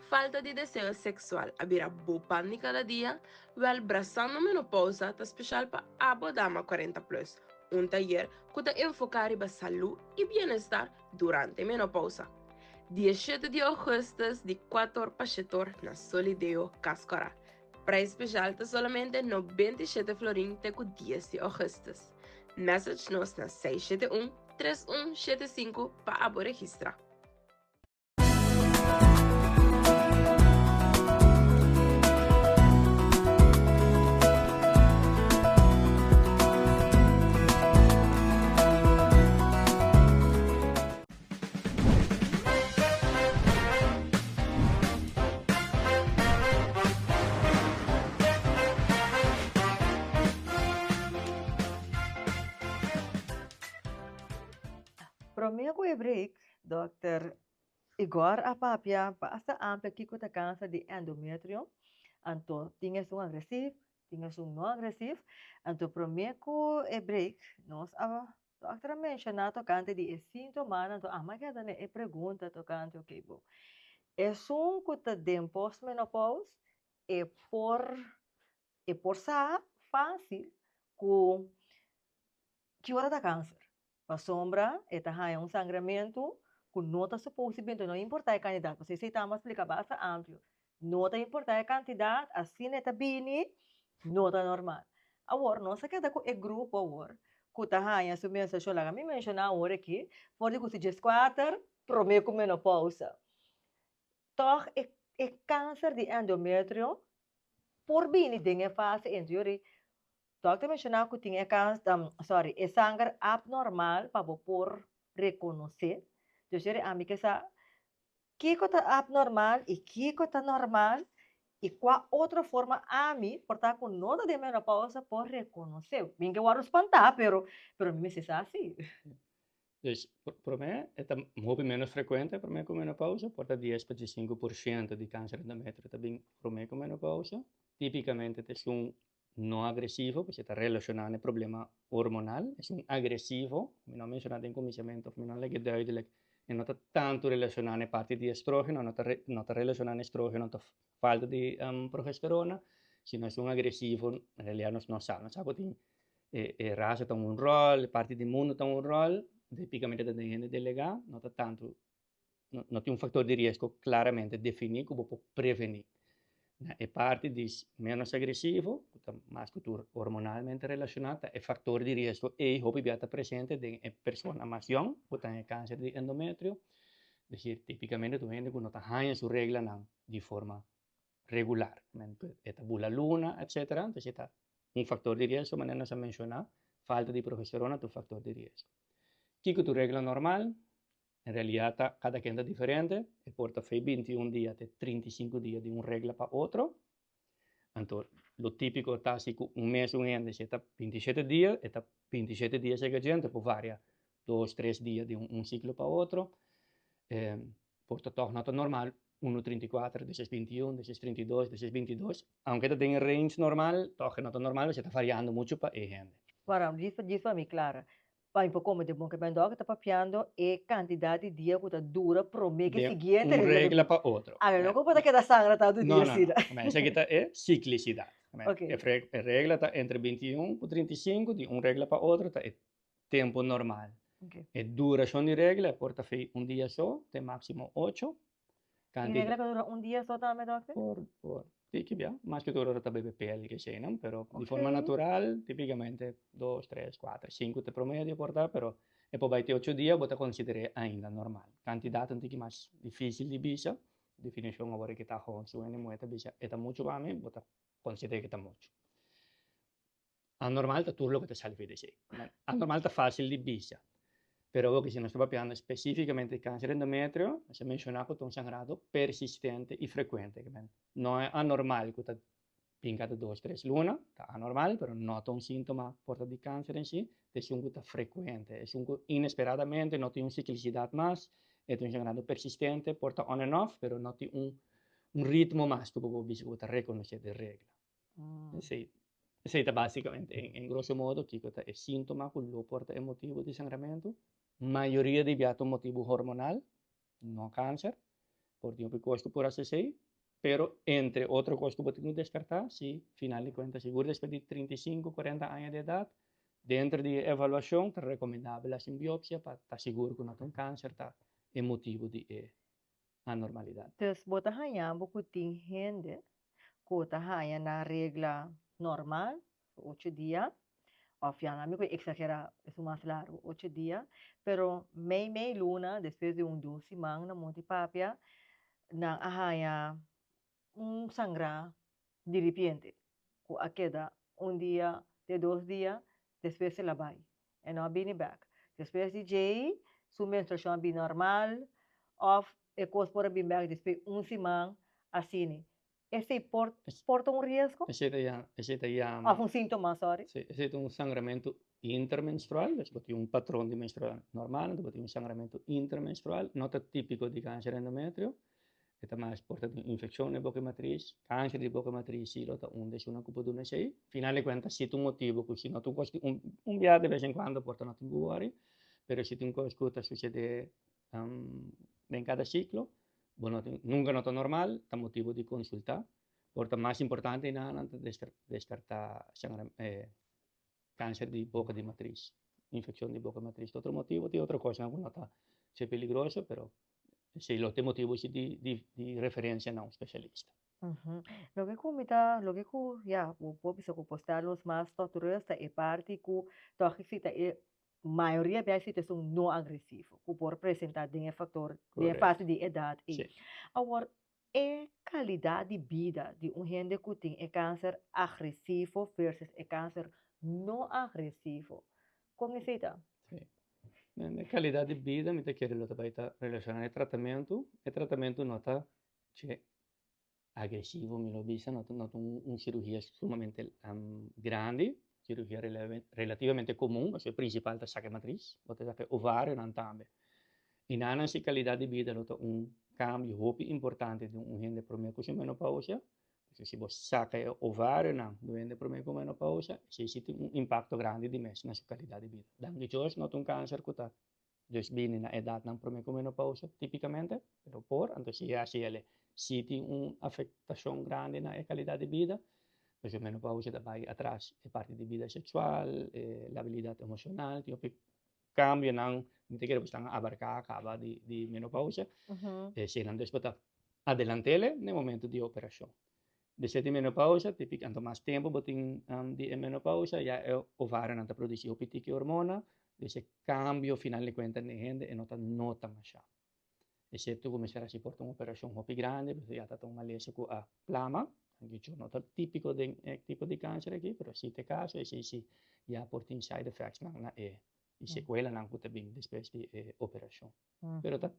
Falta di deseo seksual a bira bo pan di kada dia? Wèl, Brasando Menopousa ta speshal pa abo dama 40 plus, un tayer ku ta enfoká riba salú i bienestar durante menopousa. Dieshete di ougùstùs di kuator pa shetor na Solideo Kas Kòrá. Prijs speshal ta solamente 97 florin te ku dies di ougùstùs. Message nos na 671. 3175 pa abo registra. Prome ku e break, Dòkter Igor a papia basta amplia kiko ta kansa di endometrio, anto tin esun agresiv, tin esun no agresiv, anto prome ku e break nos a Dòkter a menshoná tokante di e síntomanan, anto amo a keda na e pregunta tokante oke bo esun ku ta den postmenopause e por e por sa fásil ku ki ora ta kanser pasobra e ta haña un sangramentu ku no ta supos di bini, no importá e kantidat pasobra esei ta amo a splika basta amplio No ta importá e kantidat, asina e ta bini, no ta normal. Awor, nos a keda ku e grupo awor ku ta haña su menstruashon, laga mi menshoná awor aki, for di ku su dieskuater promé ku menopousa. Tòg e e kanser di endometrio por bini den e fase enti yori dòkter a menshoná ku tin e kans sòri e sanger abnormal pa bo por rekonosé. Dus yori ami ke sa Kiko ta abnormal i kiko ta normal i kua otro forma ami por ta ku no ta den menopausa por rekonosé? Mi ke wòrdu spantá pero pero mi mester sa si. Dus promé e ta hopi ménos frekuente promé ku menopausa, por ta dies pa 15% di kanser endometrio ta bin promé ku menopausa. Típikamente ta esun no agresivo, pasobra ta relashoná na e problema hormonal. Esun agresivo, mi no a menshoná den kuminsamentu òf mi no a lege duidelijk, e no ta tantu relashoná na e parti di estrógeno, no ta no ta relashoná na estrógeno ta falta di progesterona, sino esun agresivo en realidad nos no sa. Nos sa ku tin e e rasa ta un ròl, e parti di mundu ta un ròl, típikamente ta den hende delegá, no ta tantu no tin un factor di riesgo claramente defini cu bo por preveni. Na e parti di menos agresivo, cu ta mas cu tur hormonalmente relaciona, ta e factor di riesgo ey hopi bia ta presente den e persona mas yong cu ta e cancer di endometrio. Decir, tipicamente ta un hende cu no ta haña su reglanan di forma regular. E ta bula luna, etcetera. Entonces e ta un factor di riesgo, manera nos a menciona, falta di progesterona ta un factor di riesgo. Kico ta un regla normal? En realidad ta cada ken ta diferente, e por ta fei 21 dia te 35 dia di un regla pa otro. Anto lo típico ta si cu un mes un hende si e ta 27 dia, e ta 27 dia sega djente, por varia dos, tres dia di un ciclo pa otro. Por ta tog no ta normal uno 34, despues 21, despues 32, despues 22. Aunke ta den e range normal, tog e no ta normal, pasobra e ta variando mucho pa e hende. Wara, djis pa mi clara, Pa mi por come den bon ke dòkter ta papiando e kantidat di dia ku ta dura promé ke siguiente regla. Un regla pa otro. A no ku bo ta keda sangra tantu dia asina. No, no, no. Esaki ta e siklisidat. E regla ta entre 21 ku 35, di un regla pa otro ta e tempu normal. E durashon di regla por ta fei un dia so te máksimo ocho. Tin regla ku dura un dia so tambe dòkter? Por, por. Tiki bia. Mas ku tur ora ta bebe pel i eseinan, pero di forma natural tipikamente dos, tres, kuater, sinku ta e promedio por ta, pero e por bai te ocho dia bo ta konsider'é ainda normal. Kantidat ta un tiki mas difisil di bisa, definishon awor ke ta hon su hende muhé ta bisa e ta muchu pa mi, bo ta konsider'é ke ta muchu. Anormal ta tur loke ta sali for di esei. Anormal ta fácil di bisa, pero awor si nos ta papiando específicamente di cáncer endometrio, nos a menciona cu ta un sangrado persistente y frecuente. No e anormal cu ta bin cada dos, tres luna, ta anormal, pero no ta un síntoma por ta di cáncer en sí, ta esun cu ta frecuente, esun cu inesperadamente no tin un ciclicidad mas, e ta un sangrado persistente, por ta on and off, pero no tin un ritmo mas cu bo por bisa cu bo ta reconoce di regla. Esei, esei ta básicamente, en, en grosso modo, kiko ta e síntoma ku lo por ta e motibu di sangramentu. Mayoria di bia ta un motibu hormonal, no kánser. Por tin hopi kos ku por hasi esei, pero entre otro kos ku bo tin ku deskartá, si final di kuenta sigur despues di 35, 40 aña di edat, dentro di e evaluashon ta rekomendabel hasi un biopsia pa ta sigur ku no ta un kánser ta e motibu di e anormalidat. Dus bo ta haña bo ku tin hende ku ta haña nan regla normal, ocho dia, Òf ya mi ku eksagerá esun mas largu, ocho dia, pero mei mei luna despues di un dos siman na Monti Papia nan a haña un sangrá diripiente ku a keda un dia te dos dia despues el a bai e no a bini bèk. Despues di djei su menstruashon a bini normal òf e kos por a bini bèk despues un siman asina. Esei por por ta un riesgo? Esei ta yama, esei ta yama. Of un síntoma, sorry. Sí, esei ta un sangramentu intermenstrual, dus bo tin un patron di menstrua normal, anto bo tin un sangramentu intermenstrual, no ta típiko di kanser endometrio, e ta mas por ta tin infekshon na e boka matris, kanser di boka matris sí lo ta un di esunnan ku por duna esei. Final di kuenta si ta un motibu ku si no ta un kos di un un bia de bes en kuando por ta no tin ku wòri, pero si ta un kos ku ta susedé den kada siklo, Bo no tin, nunka no ta normal, ta motibu di konsultá. Por ta mas importante einan nan ta deskartá kanser di boka di matris, infekshon di boka di matris. Otro motibu tin otro kosnan ku no ta ser peligroso, pero esei lo ta e motibu si di referensia na un spesialista. Loke ku mi ta, loke ku, ya, bo por bisa ku por sta nos mas tòg tur ta e parti ku tòg si ta e Mayoria bia si ta esun no agresivo ku por presenta den e faktor den e fase di edat ei. Awor, e kalidat di bida di un hende ku tin e kanser agresivo versus e kanser no agresivo, kon esei ta? Sí. E kalidat di bida mi ta kere lo ta bai ta relashoná e tratamentu. E tratamentu no ta dje agresivo mi lo bisa, no ta no ta un cirugia sumamente grandi, cirugia relativamente comun, pasobra e principal ta saca e matriz, bo ta saca e ovarionan tambe. Y nan nan si calidad di bida lo ta un cambio hopi importante den un hende prome cu su menopausia, pasobra si bo saca e ovarionan di un hende prome cu menopausia, esey si tin un impacto grandi di mes na su calidad di bida. Danki Dios no ta un cancer cu ta Dus bini na edatnan promé ku menopousa, típikamente, pero por, anto si e hasi el si tin un afektashon grandi na e kalidat di bida, pues e menopousa ta bai atras e parti di bida seksual, e labilidat emoshonal, tin hopi kambionan, mi ta kere ku esnan a abarká kaba di di menopousa, eseinan dus bo ta adelant'el na e momento di operashon. Despues di menopausa, tipik anto mas tempu bo tin di e menopausa, ya e ovarionan ta produsi hopi tiki hormona, dus e kambio final di kuenta den e hende e no ta nota masha. Esepto ku mester hasi por ta un operashon hopi grandi, pasobra ya ta ta un malesa ku a plama, aunke no ta tipiko den e tipo di kanser aki, pero si ta e kaso esei si ya por tin side effectsnan na e sekuelanan ku ta bin despues di e operashon. Pero ta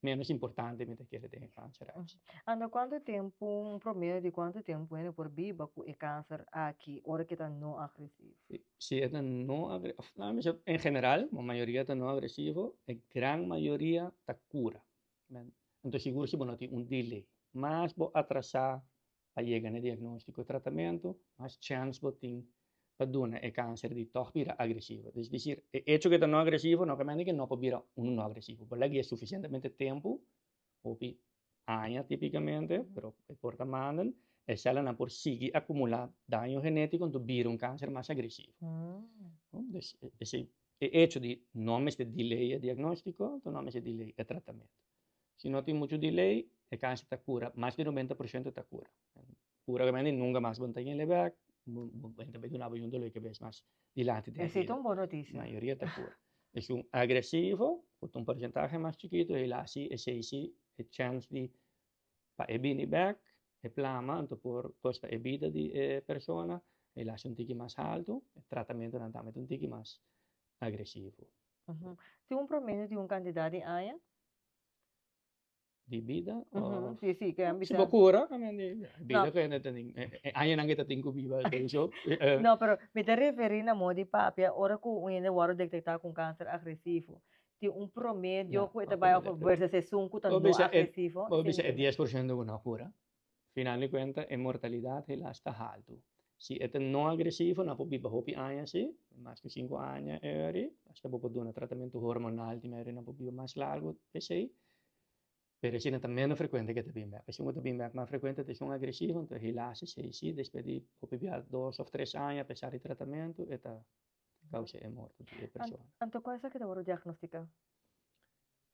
menos importante mi ta kere den e kanser aki. Anda kuantu tempu, un promedio di kuantu tempu hende por biba ku e kanser aki ora ke ta no agresivo? Si e ta no agresivo, en general, mayoria ta no agresivo, e gran mayoria ta kura. Anto sigur si bo no tin un delay. Mas bo atrasá pa yega na e diagnóstiko i tratamentu, mas chèns bo tin pa duna e kanser di tòg bira agresivo. Es desir, e echo ku e ta no agresivo no ke mende ku e no por bira unu no agresivo. Bo laga e sufisientemente tempu, hopi aña típikamente, pero e por ta manden, e sèlanan por sigui akumulá daño genétiko anto bira un kanser mas agresivo. Dus esei e echo di no mester delay e diagnóstiko, anto no mester delay e tratamentu. Si no tin muchu delay, e kanser ta kura, mas di 90% ta kura. Kura obviamente nunka mas bo no ta yende bek, bo ta bai duna bo yu un dolor di kabes mas dilanti den Esei ta un bon notisia. Mayoria ta kura. Esun agresivo, ku ta un porsentahe mas chikitu, helaas si esei si e chèns di pa e bini bek, e plama, anto por kosta e bida di e persona, helaas un tiki mas haltu, e tratamentunan tambe ta un tiki mas agresivo. Tin un promedio di un kantidat di aña? Di bida of? Si, si, ke Si bo kura, bida ke hende ta tin, e añanan ke ta tin ku biba sowieso. No, pero mi ta referí na modo di papia ora ku un hende wòrdu detektá ku un kanser agresivo, tin un promedio ku e ta bai òf versus esun ku ta no agresivo? Bo bisa e 10% ku no kura. Final di kuenta e mortalidat helaas ta haltu. Si e ta no agresivo nan por biba hopi aña si, mas ku sinku aña e ori, hasta bo por duna tratamentu hormonal tin ori nan por biba mas largu esei, pero esei nan ta menos frekuente ke ta bin bek. Esun ku ta bin bek mas frekuente ta esun agresivo, enton helaas esei si despues di hopi bia dos òf tres aña apesar di tratamentu e ta kousa e morto di e persona. Anto kua esaki ta wòrdu diagnostiká?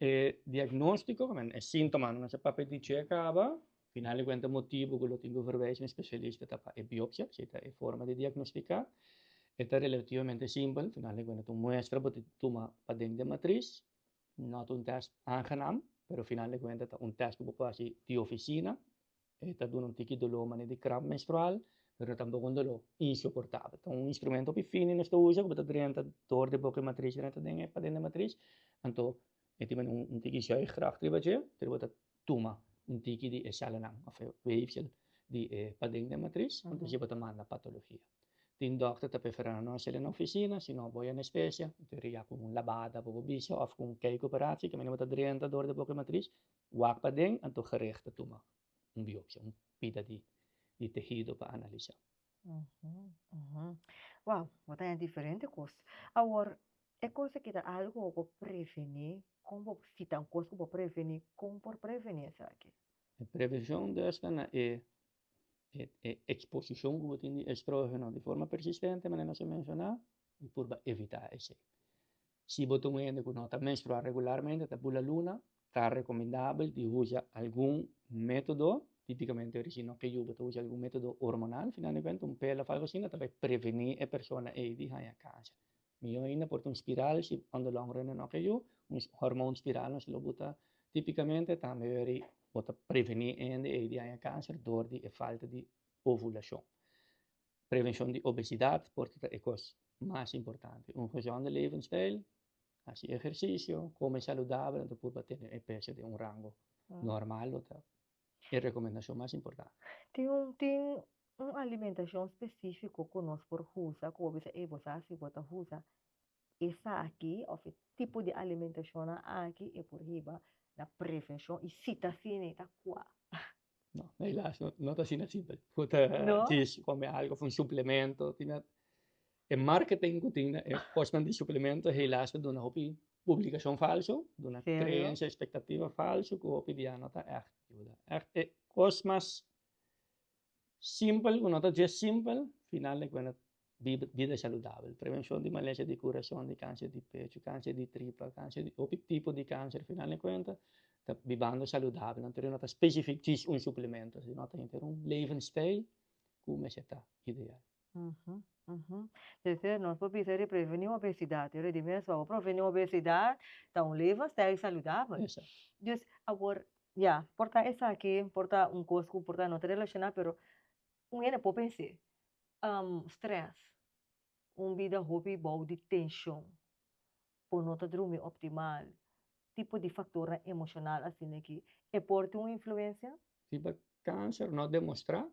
E diagnóstiko, men e síntomanan nos a papia di dje kaba, final di kuenta motibu ku lo tin ku verwijs na e spesialista ta pa e biopsia, esei ta e forma di diagnostiká. E ta relativamente simpel, final di kuenta ta un muestra bo ta tuma paden den matris, no ta un tèst aangenaam, pero final di kuenta ta un tèst ku bo por hasi di ofisina, e ta duna un tiki doló manera di kramp menstrual, pero tampoko un doló insoportabel. Ta un instrumento hopi fini nos ta usa ku bo ta drenta dor di boka e matris drenta den e paden den matris, anto e tin manera un tiki zuigkracht riba dje, pero bo ta tuma un tiki di e sèlnan òf e weefsel di e paden den matris, anto así bo ta manda patologia. Tin dòkter ta preferá no hasiel na ofisina, sino bo anestesia, anto e ria ku un labada bo por bisa òf ku un kijkoperatie, kaminda bo ta drenta dor di boka e matris, wak paden, anto gericht ta tuma un biopsia, un pida di di tehido pa analisá. Wow, bo ta haña diferente kos. Awor, e kos aki ta algu ku bo por prevení? Kon bo, si ta un kos ku bo por prevení, kon por prevení esaki? E prevenshon dus ta na e e eksposishon ku bo tin di estrogeno di forma persistente, manera nos a menshoná, i purba evitá esei. Si bo ta un hende ku no ta menstruá regularmente, ta bula luna, ta rekomendabel di usa algun método, típikamente ora si no ke yu bo ta usa algun método hormonal, final di kuenta un pil òf algu asina ta bai prevení e persona ei di haña kanser. Mihó ainda por ta un spiral si on the long run e no ke yu, un hormoonspiral nos lo buta típikamente, tambe ora bo ta prevení e hende ei di haña kanser dor di e falta di ovulashon. Prevenshon di obesidat por ta e kos mas importante. Un gezonde levensstijl, hasi ehersisio, kome saludabel anto purba tene e peso den un rango normal lo ta e rekomendashon mas importante. Tin un tin un alimentashon spesífiko ku nos por usa ku bo bisa ey bo sa si bo ta usa esaki òf e tipo di alimentashonnan aki e por hiba na prevenshon i si ta asina e ta kua? No, helaas no, no ta asina simpel. Bo ta No? djis come algo of un suplemento. Tin dat e marketing ku tin na e kosnan di suplemento helaas ta duna hopi publikashon falso, duna Serio? creencia, expectativa falso ku hopi bia no ta ègt yuda. Ègt e kos mas simpel ku no ta djes simpel, final di kuenta Bida saludabel, prevenshon di malesa di kurason, di kanser di pechu, kanser di tripa, kanser di hopi tipo di kanser, final di kuenta ta bibando saludabel. Anto no ta spesifik djis un suplemento, sino ta henter un levensstijl ku mester ta ideal. Entonces nos por bisa di preveni obesidad, pero di mes pa bo preveni obesidad ta un levensstijl saludabel. Dus awor ya, por ta esaki, por ta un kos ku por ta no ta relashona pero Un hende por pens'é, Strès, un bida hopi bou di tenshon, por no ta drumi optimal, tipo di faktornan emoshonal asina aki, e por tin un influensia? Riba kanser no a demostrá,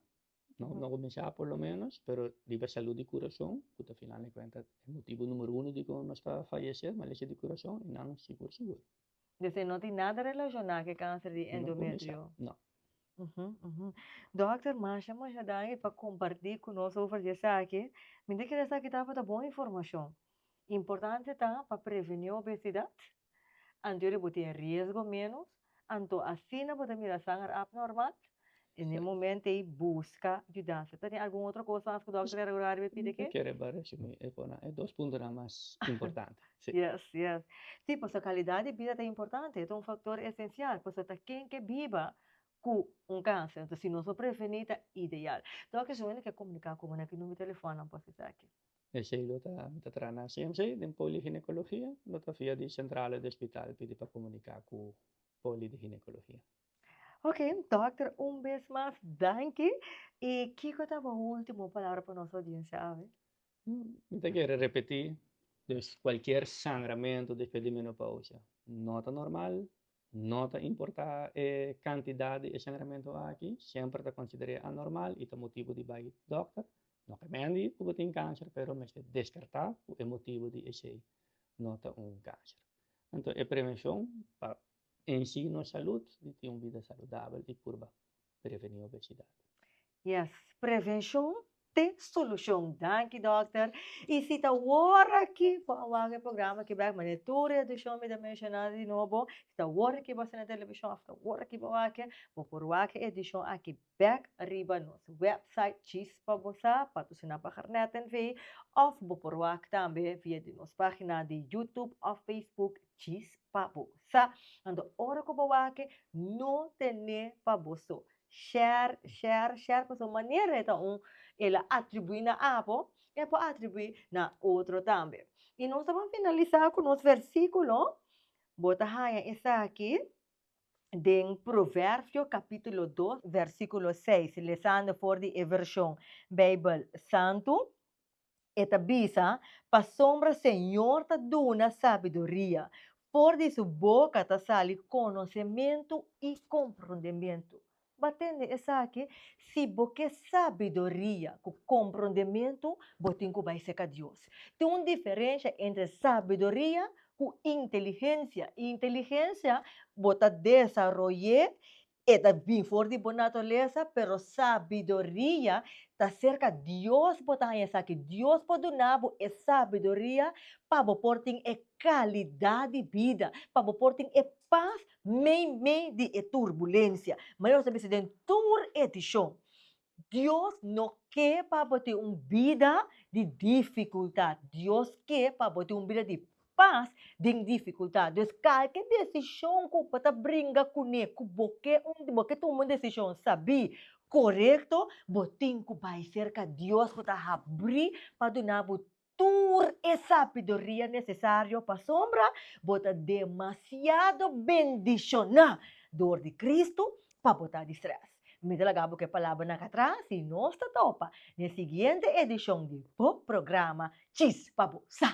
no no kuminsá por lo ménos, pero riba salud di kurason, ku ta final di kuenta e motibu numero uno dikon nos ta fayesé, malesa di kurason, i nan sigur sigur. Desei no tin nada relashoná ku e kanser di endometrio? No. Dòkter, masha masha danki pa kompartí ku nos over di esaki. Mi ta kere esaki tabata bon informashon. Importante ta pa prevení obesidat, anto bo tin riesgo ménos, anto asina bo ta mira sanger abnormal, i na e momento ei buska yudansa. Ta tin algun otro kos mas ku dòkter a regular riba e pidi Mi ke? kere pa resumí e kona e dos puntonan mas importante. Sí. Yes, yes. Sí, pasobra kalidat di bida ta importante, e ta un faktor esensial, pasobra ta ken ke biba ku un kanser. Entonces si nos por prevení ta ideal. Dòkter, si un hende ke komuniká ku bo na ki numero di telefòn nan por hasi esaki? Esei lo ta, mi ta traha na CMC den poli ginekologia, lo ta via di sentrale di hospital pidi pa komuniká ku poli di ginekologia. Ok, dòkter un bes mas danki. I kiko ta bo último palabra pa nos oudiensia awe? Mi ta kere repetí, dus kualkier sangramentu despues di menopausia no ta normal, no ta importá e kantidat di e sangramentu aki, semper ta konsider'é anormal i ta motibu di bai dòkter. No ke men di ku bo tin kanser, pero mester deskartá ku e motibu di esei no ta un kanser. Anto e prevenshon pa en si nos salud di tin un bida saludabel i purba prevení obesidat. Yes, prevenshon te solushon. Danki dòkter. I si ta wor aki bo a wak e programa aki bèk, manera tur e edishon mi ta menshoná di nobo, si ta wor aki bo a sende televishon òf ta wor aki bo wak e, bo por wak e edishon aki bèk riba nos wèpsait Chispa Bo Sa, patrosiná pa Garnet NV, òf bo por wak tambe via di nos página di YouTube òf Facebook Chispa Bo Sa. Anto ora ku bo wak e, no ten'é pa bo so. Share, share, share pasobra manera e ta un el a atribuí na abo, E por atribuí na otro tambe. I nos ta ban finalisá ku nos versíkulo. Bo ta haña esaki den Proverbio kapítulo 2, versíkulo 6, lesando for di e vershon Beibel Santu. E ta bisa, Pasobra Señor ta duna sabiduria, for di su boka ta sali konosementu i komprondementu. Bo a tende esaki? Si bo ke sabiduria ku komprondementu, bo tin ku bai serka Dios. Tin un diferensha entre sabiduria ku inteligensia. Inteligensia bo ta desaroy'é E ta bin for di bo naturalesa, pero sabiduria ta serka Dios bo ta haña esaki. Dios por duna bo e sabiduria pa bo por tin e kalidat di bida, pa bo por tin e pas meimei di e turbulensia. Manera nos ta bisa den tur edishon, Dios no ke pa bo tin un bida di difikultat. Dios ke pa bo tin un bida di pas den difikultat. Dus kalke desishon ku bo ta bringa kuné, ku bo ke un bo ke tuma un desishon sabí, korekto, bo tin ku bai serka Dios ku ta habrí pa duna bo tur e sabiduria nesesario pasobra bo ta demasiado bendishoná dor di Kristu pa bo ta di strès. Mi ta laga bo ku e palabranan atras i nos ta topa den e siguiente edishon di bo programa Chis pa Bo Sa!